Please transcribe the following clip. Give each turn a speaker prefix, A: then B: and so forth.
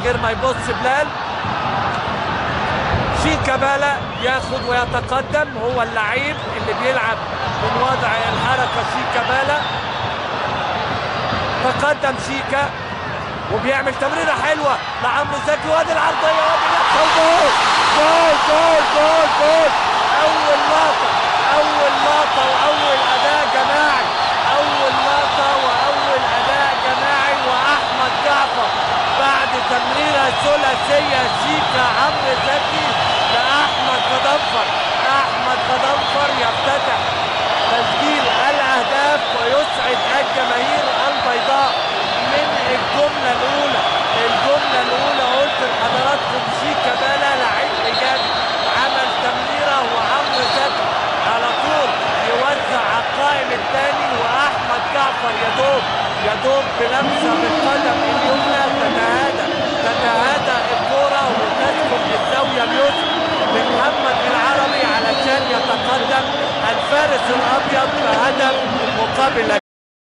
A: غير ما يبص بلال. شيكابالا ياخد ويتقدم، هو اللعيب اللي بيلعب من وضع الحركة. شيكابالا تقدم شيكا وبيعمل تمريره حلوة لعمرو زكي، وادي العرضية وادي جول جول جول جول جول. اول لقطة، اول لقطة واول اداء جماعي، اول لقطة واول اداء جماعي، واحمد جعفر بعد تمريره ثلاثية شيكا عمرو زكي لاحمد غضنفر. احمد غضنفر يفتتح تسجيل الاهداف ويسعد الجماهير البيضاء من الجملة الاولى. الجملة الاولى قلت لحضراتكم شيكابالا لعيب ايجابي، عمل تمريره وعمرو زكي على طول يوزع على القائم الثاني، واحمد جعفر يدوب بلمسه بالقدم اليمنى تتهادى الكورة وتدخل الزاوية اليسرى لمحمد العربي علشان يتقدم الفارس الابيض بهدف مقابل.